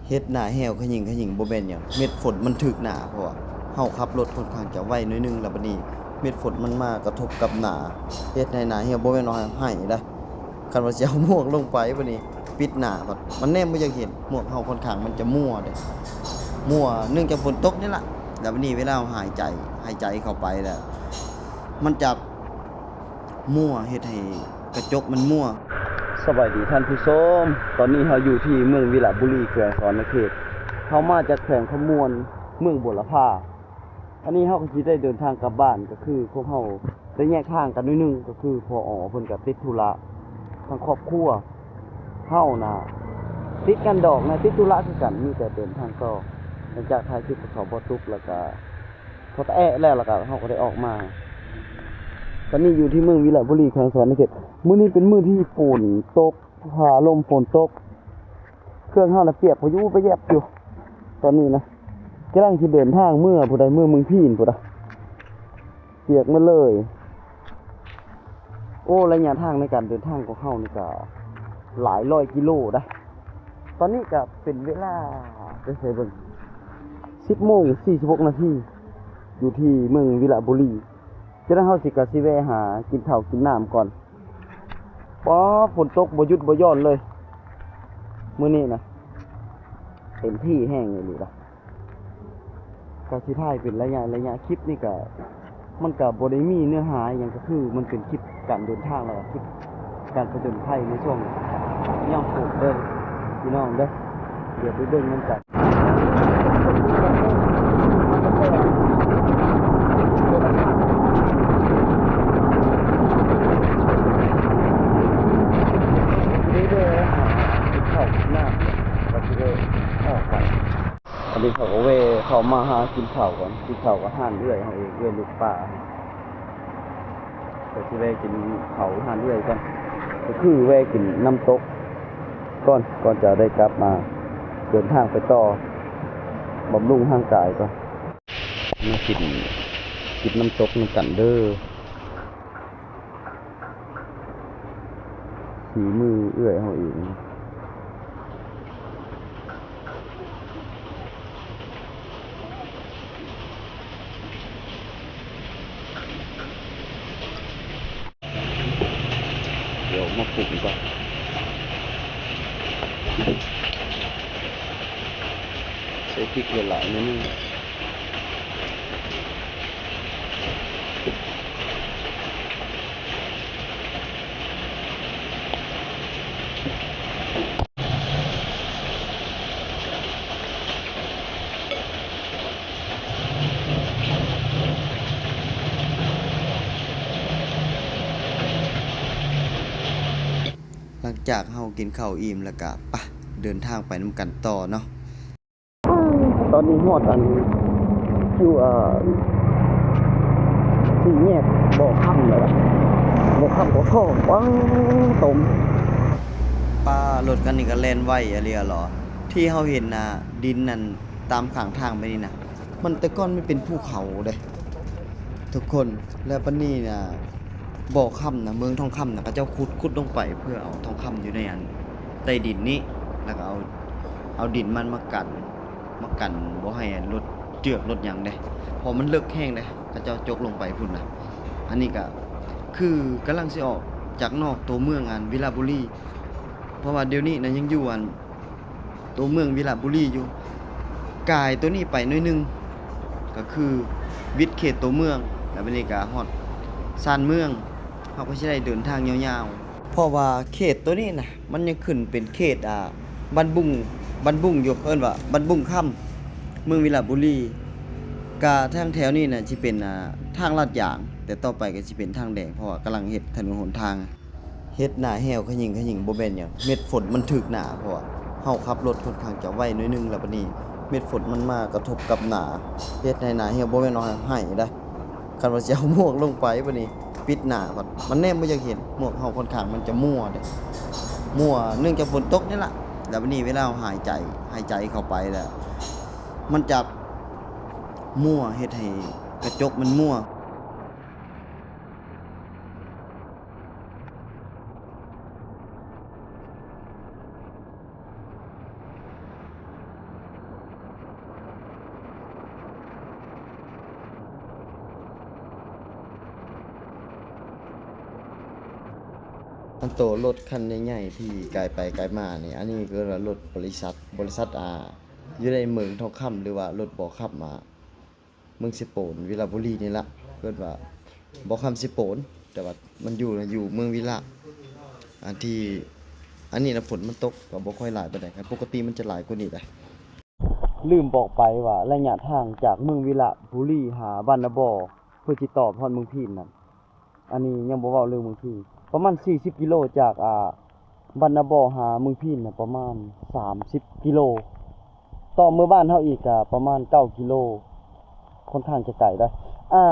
ເຮັດໜ້າແຫ້ວຂະຫຍິງຂະຫຍິງບໍ່ແມ່ນຫຍັງ, ເມັດຝົນມັນຖືກໜ້າ, ເພາະວ່າເຮົາຂັບລົດຄ່ອນຂ້າງຈະໄວໜ້ອຍໜຶ່ງ, ແລ້ວບັດນີ້ເມັດຝົນມັນມາກະທົບກັບໜ້າ, ເຮັດໃຫ້ໜ້າແຫ້ວ, ບໍ່ແມ່ນວ່າໃຫ້ເດ້. ຄັນວ່າຊິເອົາໝວກລົງໄປບັດນີ້ປິດໜ້າ, ມັນແນມບໍ່ຢາກເຫັນ. ໝວກເຮົາຄ່ອນຂ້າງມັນຈະມົ່ວເດ້, ມົ່ວເນື່ອງຈາກຝົນຕົກນີ້ລະ. ແລ້ວບັດນີ້ເວລາເຮົາຫາຍໃຈ, ຫາຍໃຈເຂົ້າໄປແລ້ວ ມັນຈະມົ່ວ, ເຮັດໃຫ້ກະຈົກມັນມົ່ວ. ສະບາຍດີທ່ານຜູ້ຊົມ, ຕອນນີ້ເຮົາຢູ່ທີ່ເມືອງວິລະບູລີ ແຂວງສະຫວັນນະເຂດ. ເຮົາມາຈາກແຂວງຄຳມ່ວນ ເມືອງບົວລະພາ. ອັນນີ້ເຮົາກໍຊິໄດ້ເດີນທາງກັບບ້ານ, ກໍຄືພວກເຮົາໄດ້ແຍກທາງກັນໜ້ອຍໜຶ່ງ, ກໍຄືພໍ່ອໍເພິ່ນກໍຕິດທຸລະທາງຄອບຄົວ, ເຮົານະຕິດງານດອກນະ ຕິດທຸລະຄືກັນ, ມີແຕ່ເດີນທາງຕໍ່. ຫຼັງຈາກຖ່າຍຄລິບກັບສາວບໍ່ຕຸກ ແລ້ວກໍພໍຕະແອະແລ້ວ, ແລ້ວກໍເຮົາກໍໄດ້ອອກມາ. ຕອນນີ້ຢູ່ທີ່ເມືອງວິລະບູລີ ແຂວງສະຫວັນນະເຂດ. ມື້ນີ້ເປັນມື້ທີ່ຝົນຕົກ, ຟ້າລົມຝົນຕົກ. ເຄື່ອງເຮົານະປຽກປະຢູປະແຢບຢູ່ຕອນນີ້ນະ, ກຳລັງຊິເດີນທາງເມືອພຸ້ນໃດ, ເມືອເມືອງພີນພຸ້ນໃດ, ປຽກໝົດເລີຍ. ໂອ້ ໄລຍະທາງໃນການເດີນທາງຂອງເຮົານີ້ກະຫຼາຍຮ້ອຍກິໂລໄດ໋. ຕອນນີ້ກະເປັນເວລາ ໄປໃສເບິ່ງ ສິບໂມງສີ່ສິບຫົກນາທີ ຢູ່ທີ່ເມືອງວິລະບູລີ. ຈາກນັ້ນເຮົາຊິກະຊິແວ່ຫາກິນເຂົ້າກິນນ້ຳກ່ອນ. ປາ ຝົນຕົກບໍ່ຢຸດບໍ່ຢ່ອນເລີຍມື້ນີ້ນະ, ເຕັມທີ່ແຮງອີ່ຫຼີລະ. ກະຊິຖ່າຍເປັນໄລຍະໄລຍະ, ຄລິບນີ້ກະ ມັນກະບໍ່ໄດ້ມີເນື້ອຫາອີ່ຫຍັງ, ກະຄືມັນເປັນຄລິບການເດີນທາງ ແລ້ວກະຄລິບການຜະຈົນໄພໃນຊ່ວງຍາມຝົນເດີ ພີ່ນ້ອງເດີ. ດຽວໄປເບິ່ງນຳກັນ. ເດີ ເດີ ຫາກິນເຂົ້າກິນນ້ຳ ແລ້ວກະຊິໄດ້ອອກໄປ. ອັນນີ້ເຂົາກະແວ່ເຂົ້າມາຫາກິນເຂົ້າກ່ອນ, ກິນເຂົ້າກັບຮ້ານເອື້ອຍເຮົາເອງ, ເອື້ອຍລູກປ້າ. ກະຊິແວ່ກິນເຂົ້າຮ້ານເອື້ອຍກ່ອນ, ກະຄືແວ່ກິນນ້ຳຕົກກ່ອນ, ກ່ອນຈະໄດ້ກັບມາເດີນທາງໄປຕໍ່, ບຳລຸງຮ່າງກາຍກ່ອນ. ມາກິນ ກິນນ້ຳຕົກນຳກັນເດີ, ຝີມືເອື້ອຍເຮົາເອງ. ດຽວມາປຸງກ່ອນ, ໃສ່ພິກຫຼາຍໆໜ້ອຍໜຶ່ງ. ຫຼັງຈາກເຮົາກິນເຂົ້າອີ່ມແລ້ວກະ ປະ ເດີນທາງໄປນຳກັນຕໍ່ເນາະ. ຕອນນີ້ຮອດອັນ ຢູ່ ເອີ ສີ່ແຍກບໍ່ຄຳແລ້ວລະ, ບໍ່ຄຳບໍ່ພໍ. ປາ ລົດຄັນນີ້ກະແລ່ນໄວອີ່ຫຼີລະ. ທີ່ເຮົາເຫັນນະ ດິນນັ້ນຕາມຂ້າງທາງໄປນີ້ນະ ມັນແຕ່ກ່ອນມັນເປັນພູເຂົາເດ້ທຸກຄົນ. ແລ້ວບັດນີ້ນະ ບໍ່ຄຳນະ ເມືອງທອງຄຳນະ ເຂົາເຈົ້າຂຸດ ຂຸດລົງໄປເພື່ອເອົາທອງຄຳຢູ່ໃນອັນໃຕ້ດິນນີ້ ແລ້ວກະເອົາ ເອົາດິນມັນມາກັນ ມາກັນບໍ່ໃຫ້ອັນລົດເຈືອກລົດຫຍັງເດ້ ເພາະມັນເລິກແຮງເດ້ ເຂົາເຈົ້າຈົກລົງໄປພຸ້ນນະ. ອັນນີ້ກະຄືກຳລັງຊິອອກຈາກນອກຕົວເມືອງອັນວິລະບູລີ ເພາະວ່າດຽວນີ້ນະຍັງຢູ່ອັນ ຕົວເມືອງວິລະບູລີຢູ່. ກາຍຕົວນີ້ໄປໜ້ອຍໜຶ່ງ ກະຄືວິດເຂດຕົວເມືອງ ແລ້ວບັດນີ້ກະຮອດຊານເມືອງ. ເຮົາກະຊິໄດ້ເດີນທາງຍາວໆ ເພາະວ່າເຂດຕົວນີ້ນະ ມັນຍັງຂຶ້ນເປັນເຂດ ອາ ບ້ານບຸງ ບ້ານບຸງຢູ່ ເອີ້ນວ່າບ້ານບຸງຄຳ ເມືອງວິລະບູລີ. ກະທາງແຖວນີ້ນະຊິເປັນ ອາ ທາງລາດຢາງ ແຕ່ຕໍ່ໄປກະຊິເປັນທາງແດງ ເພາະວ່າກຳລັງເຮັດຖະໜົນຫົນທາງ. ເຮັດໜ້າແຫ້ວຂະຫຍິງຂະຫຍິງບໍ່ແມ່ນຫຍັງ, ເມັດຝົນມັນຖືກໜ້າ ເພາະວ່າເຮົາຂັບລົດຄ່ອນຂ້າງຈະໄວໜ້ອຍໜຶ່ງ ແລ້ວບັດນີ້ເມັດຝົນມັນມາກະທົບກັບໜ້າ ເຮັດໃຫ້ໜ້າແຫ້ວ, ບໍ່ແມ່ນວ່າໃຫ້ເດ້. ຄັນວ່າຊິເອົາໝວກລົງໄປບັດນີ້ປິດໜ້າ ມັນແນມບໍ່ຢາກເຫັນ. ໝວກເຮົາຄ່ອນຂ້າງມັນຈະມົ່ວເດ້, ມົ່ວເນື່ອງຈາກຝົນຕົກນີ້ລະ. ແລ້ວບັດນີ້ເວລາເຮົາຫາຍໃຈ ຫາຍໃຈເຂົ້າໄປແລ້ວ ມັນຈະມົ່ວ ເຮັດໃຫ້ກະຈົກມັນມົ່ວ. ໂຕລົດຄັນໃຫຍ່ໆທີ່ກາຍໄປກາຍມານີ້ ອັນນີ້ເອີ້ນວ່າລົດບໍລິສັດ ບໍລິສັດ ອ່າ ຢູ່ໃນເມືອງທອງຄຳ ຫຼືວ່າລົດບໍ່ຄຳ ອ່າ ເມືອງເຊໂປນ ວິລະບູລີນີ້ລະ ເອີ້ນວ່າບໍ່ຄຳເຊໂປນ ແຕ່ວ່າມັນຢູ່ ຢູ່ເມືອງວິລະ ອັນທີ່ ອັນນີ້ນະ ຝົນມັນຕົກກໍບໍ່ຄ່ອຍຫຼາຍປານໃດ ຄັນປົກກະຕິມັນຈະຫຼາຍກວ່ານີ້ໄດ໋. ລືມບອກໄປວ່າໄລຍະທາງຈາກເມືອງວິລະບູລີຫາບ້ານນາບໍ່ ເພື່ອຊິຕໍ່ໄປຮອດເມືອງພີນນັ້ນ ອັນນີ້ຍັງບໍ່ເວົ້າເລື່ອງເມືອງພີນ ປະມານສີ່ສິບກິໂລ ຈາກ ອ່າ ບ້ານນາບໍ່ຫາເມືອງພີນນະ ປະມານສາມສິບກິໂລ ຕໍ່ເມືອບ້ານເຮົາອີກກະປະມານເກົ້າກິໂລ ຄ່ອນຂ້າງຈະໄກເດ້. ອ່າ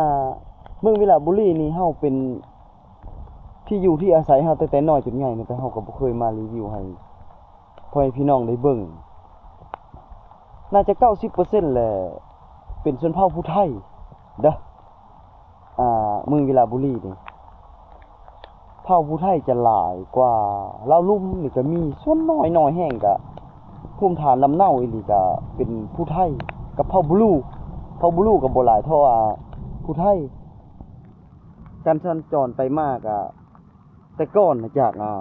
ເມືອງວິລະບູລີນີ້ ເຮົາເປັນທີ່ຢູ່ທີ່ອາໄສເຮົາຕັ້ງແຕ່ນ້ອຍຈົນໃຫຍ່ນີ້ ແຕ່ເຮົາກໍບໍ່ເຄີຍມາຣີວິວໃຫ້ພໍ່ແມ່ພີ່ນ້ອງໄດ້ເບິ່ງ. ໜ້າຈະເກົ້າສິບເປີເຊັນແຫຼະ ເປັນຊົນເຜົ່າຜູ້ໄທເດີ. ອ່າ ເມືອງວິລະບູລີນີ້ ເຜົ່າຜູ້ໄທຈະຫຼາຍກວ່າ ລາວລຸ່ມນີ້ກະມີສ່ວນນ້ອຍ ນ້ອຍແຮງກະ ພູມຖານລຳເນົາອີ່ຫຼີກະເປັນຜູ້ໄທກັບເຜົ່າບລູ. ເຜົ່າບລູກະບໍ່ຫຼາຍເທົ່າ ອ່າ ຜູ້ໄທ. ການສັນຈອນໄປມາກະ ແຕ່ກ່ອນຈາກ ອ່າ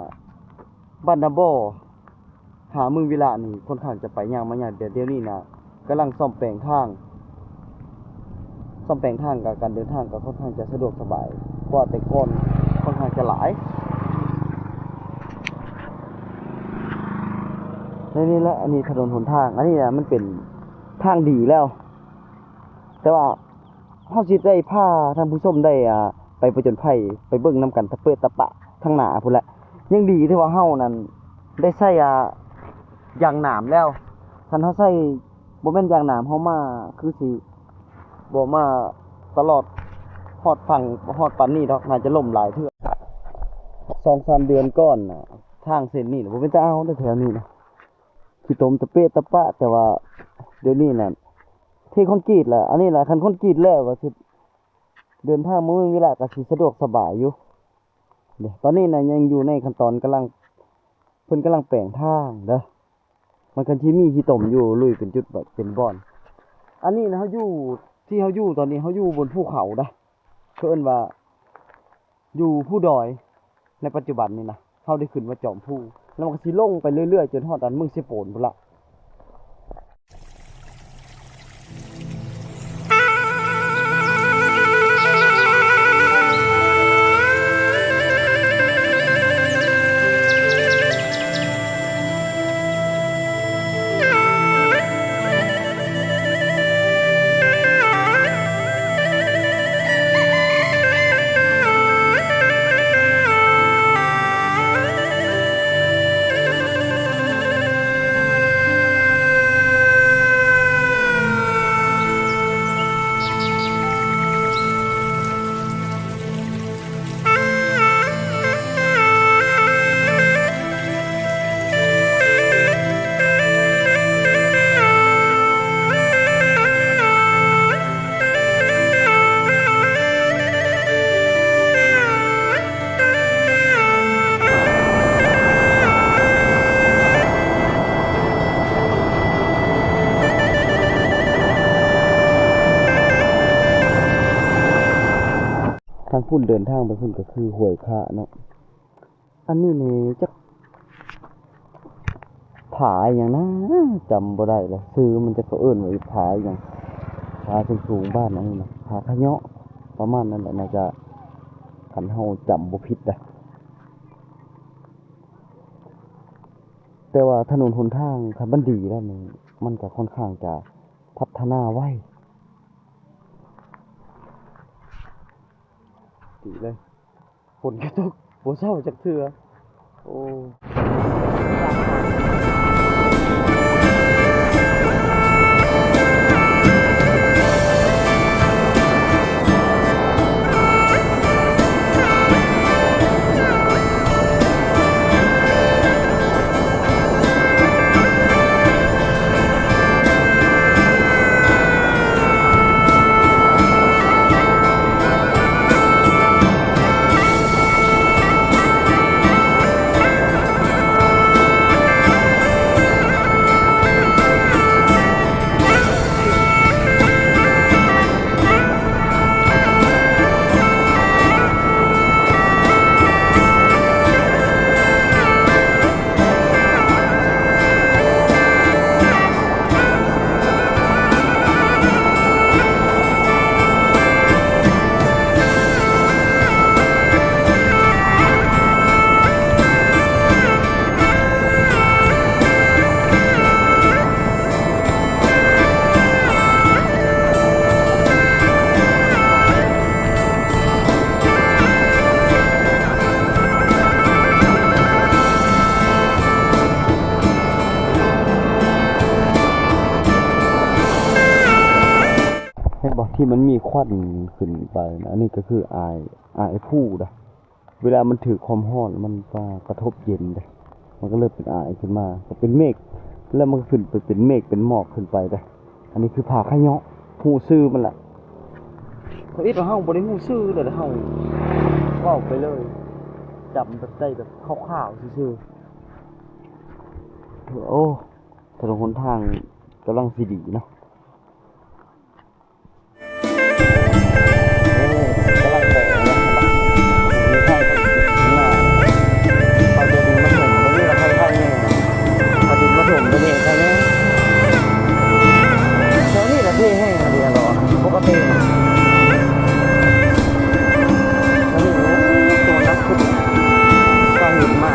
ບ້ານນາບໍ່ ຫາເມືອງວິລະນີ້ ຄ່ອນຂ້າງຈະໄປຍາກມາຍາກ ແຕ່ດຽວນີ້ນະ ກຳລັງສ້ອມແປງທາງ ສ້ອມແປງທາງ ກະການເດີນທາງກະຄ່ອນຂ້າງຈະສະດວກສະບາຍກວ່າແຕ່ກ່ອນ ຄ່ອນຂ້າງຈະຫຼາຍ. ໃນນີ້ແຫຼະ ອັນນີ້ຖະໜົນຫົນທາງ ອັນນີ້ນະ ມັນເປັນທາງດີແລ້ວ ແຕ່ວ່າ ເຮົາຊິໄດ້ພາທ່ານຜູ້ຊົມໄດ້ ອ່າ ໄປຜະຈົນໄພ ໄປເບິ່ງນຳກັນຕະເປະຕະປະທາງໜ້າພຸ້ນແຫຼະ. ຍັງດີທີ່ວ່າເຮົານັ້ນໄດ້ໃຊ້ ອ່າ ຢາງໜາມແລ້ວ ຄັນເຮົາໃຊ້ບໍ່ແມ່ນຢາງໜາມ ເຮົາມາຄືຊິບໍ່ມາຕະຫຼອດຮອດຝັ່ງ ຮອດປານນີ້ດອກ ໜ້າຈະລົ້ມຫຼາຍເທື່ອ. ສອງສາມເດືອນກ່ອນນະ ທາງເສັ້ນນີ້ນະ ບໍ່ເປັນຕາເອົາເດ້ ແຖວນີ້ນະ ຂີ້ຕົມຕະເປະຕະປະ ແຕ່ວ່າດຽວນີ້ນະ ເທຄອນກຣີດແລ້ວ ອັນນີ້ລະ ຄັນຄອນກຣີດແລ້ວກະຊິເດີນທາງມາເມືອງວິລະກະຊິສະດວກສະບາຍຢູ່. ເດ້ ຕອນນີ້ນະ ຍັງຢູ່ໃນຂັ້ນຕອນກຳລັງ ເພິ່ນກຳລັງແປງທາງເດີ ມັນກະຊິມີຂີ້ຕົມຢູ່ ລຸຍເປັນຈຸດ ເປັນບ່ອນ. ອັນນີ້ນະ ເຮົາຢູ່ ທີ່ເຮົາຢູ່ຕອນນີ້ ເຮົາຢູ່ບົນພູເຂົາເດ້ ເຂົາເອີ້ນວ່າ ຢູ່ພູດອຍ ໃນປັດຈຸບັນນີ້ນະ ເຮົາໄດ້ຂຶ້ນມາຈອມພູ ແລ້ວມັນກະຊິລົງໄປເລື້ອຍໆ ຈົນຮອດອັນເມືອງເຊໂປນພຸ້ນລະ. ທາງພຸ້ນເດີນທາງໄປພຸ້ນກະຄືຫ້ວຍຄະເນາະ. ອັນນີ້ນີ້ຈັກຜາອີ່ຫຍັງນະ ຈຳບໍ່ໄດ້ລະ ຊື່ມັນຈັກເຂົາເອີ້ນວ່າຜາອີ່ຫຍັງ ຜາສູງໆ ບ້ານອັນນີ້ນະ ຜາຂະເຍາະ ປະມານນັ້ນແຫຼະ ໜ້າຈະ ຄັນເຮົາຈຳບໍ່ຜິດນະ. ແຕ່ວ່າຖະໜົນຫົນທາງຄັນມັນດີແລ້ວນີ້ ມັນກະຄ່ອນຂ້າງຈະພັດທະນາໄວ. ດີເລີຍ ຝົນກະຕົກບໍ່ເຊົາຈັກເທື່ອ ໂອ້. ທີ່ມັນມີຄວັນຂຶ້ນໄປນະ. ອັນນີ້ກໍຄືອາຍ ອາຍພູເດ້. ເວລາມັນຖືກຄວາມຮ້ອນ ມັນຈະກະທົບເຢັນເດ້ ມັນກໍເລີຍເປັນອາຍຂຶ້ນມາ ກໍເປັນເມກ ແລ້ວມັນກໍຂຶ້ນໄປເປັນເມກເປັນໝອກຂຶ້ນໄປເດ້. ອັນນີ້ຄືຜາຂະເຍາະ ຮູ້ຊື່ມັນລະ. ທຳອິດວ່າເຮົາບໍ່ໄດ້ຮູ້ຊື່ເລີຍ ເຮົາເວົ້າໄປເລີຍ ຈຳໄດ້ແບບຄ່າວໆຊື່ໆ. ໂອ້ ຖະໜົນຫົນທາງກຳລັງຊິດີເນາະ. ໂອ້ ກຳລັງແຕກເນາະ ມີທາງຂ້າງໜ້າ ເຂົາຈະດິນມາຖົມໄປນີ້ລະ ໄຟໆ ນີ້ ເຂົາດິນມາຖົມໄປນີ້ ໄປນີ້ ແຖວນີ້ລະເພແຮງອີ່ຫຼີ ບໍ່ກະເພ ແຖວນີ້ ໂອ້ ໂຕໜັກສຸດ ເຂົາເຮັດມາ.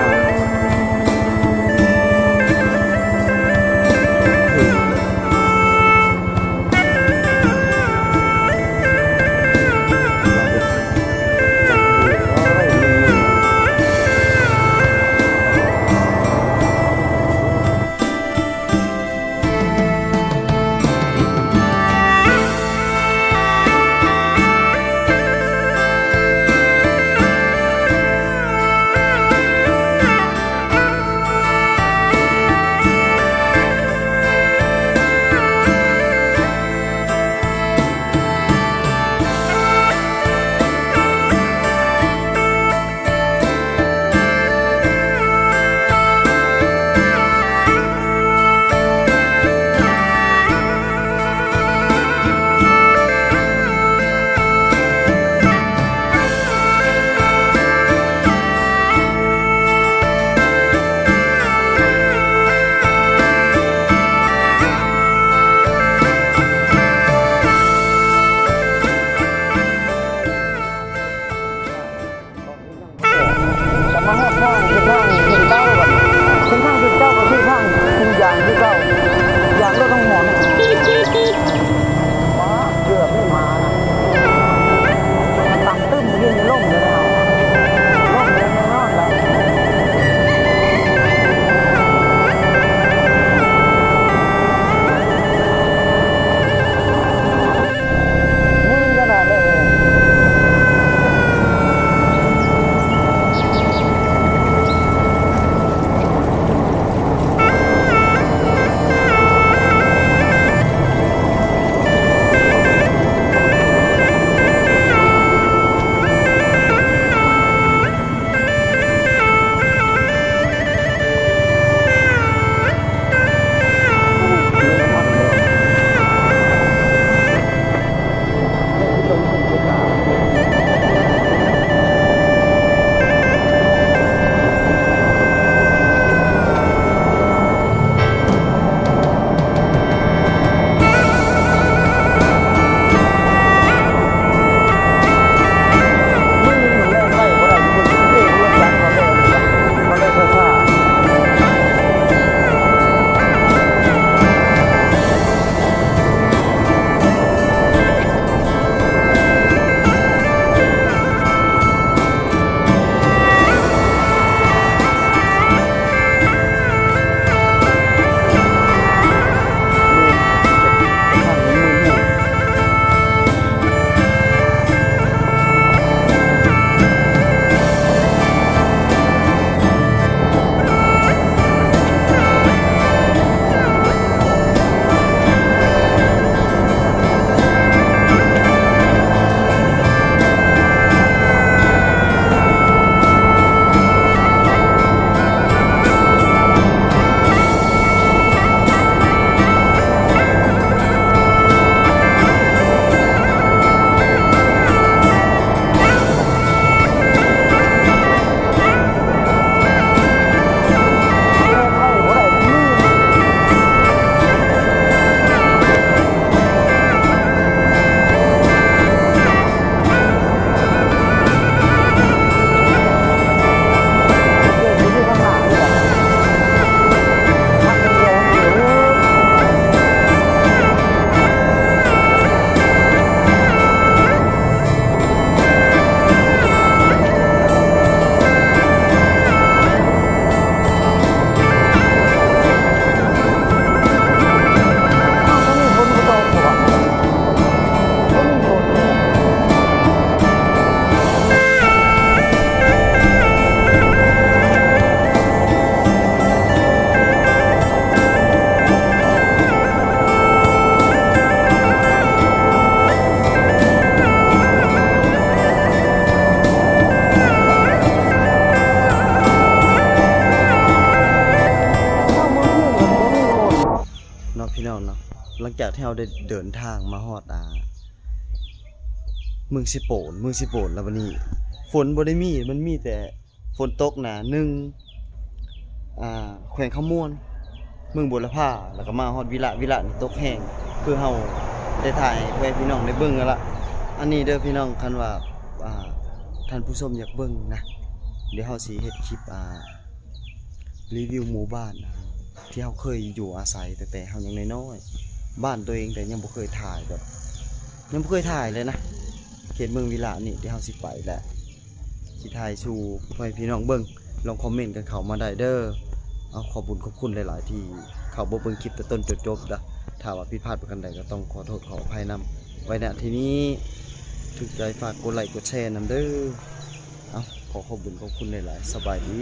ພີ່ນ້ອງເນາະ ຫຼັງຈາກທີ່ເຮົາໄດ້ເດີນທາງມາຮອດ ອ່າ ເມືອງເຊໂປນ ເມືອງເຊໂປນແລ້ວ ບັດນີ້ຝົນບໍ່ໄດ້ມີ ມັນມີແຕ່ຝົນຕົກນະ ໜຶ່ງ ອ່າ ແຂວງຄຳມ່ວນ ເມືອງບົວລະພາ ແລ້ວກໍມາຮອດວິລະ ວິລະນີ້ຕົກແຮງ ຄືເຮົາໄດ້ຖ່າຍໃຫ້ພໍ່ແມ່ພີ່ນ້ອງໄດ້ເບິ່ງຫັ້ນລະ. ອັນນີ້ເດີພີ່ນ້ອງ ຄັນວ່າ ອ່າ ທ່ານຜູ້ຊົມຢາກເບິ່ງນະ ດຽວເຮົາຊິເຮັດຄລິບ ອ່າ ຣີວິວໝູ່ບ້ານ ອ່າ ທີ່ເຮົາເຄີຍຢູ່ອາໄສຕັ້ງແຕ່ເຮົາຍັງນ້ອຍໆ ບ້ານຕົວເອງ ແຕ່ຍັງບໍ່ເຄີຍຖ່າຍ ແບບ ຍັງບໍ່ເຄີຍຖ່າຍເລີຍນະ ເຂດເມືອງວິລະນີ້ທີ່ເຮົາຊິໄປແຫຼະ ຊິຖ່າຍສູ່ພໍ່ແມ່ພີ່ນ້ອງເບິ່ງ. ລອງຄອມເມັນກັນເຂົ້າມາໄດ້ເດີ. ເອົາ ຂອບບຸນຂອບຄຸນຫຼາຍໆ ທີ່ເຂົ້າມາເບິ່ງຄລິບແຕ່ຕົ້ນຈົນຈົບເດີ. ຖ້າວ່າຜິດພາດປະການໃດ ກໍຕ້ອງຂໍໂທດຂໍອະໄພນຳ. ໄວ້ ນະ ທີ່ນີ້ ຖືກໃຈຝາກກົດໄລກົດແຊນຳເດີ. ເອົາ ຂໍຂອບບຸນຂອບຄຸນຫຼາຍໆ. ສະບາຍດີ.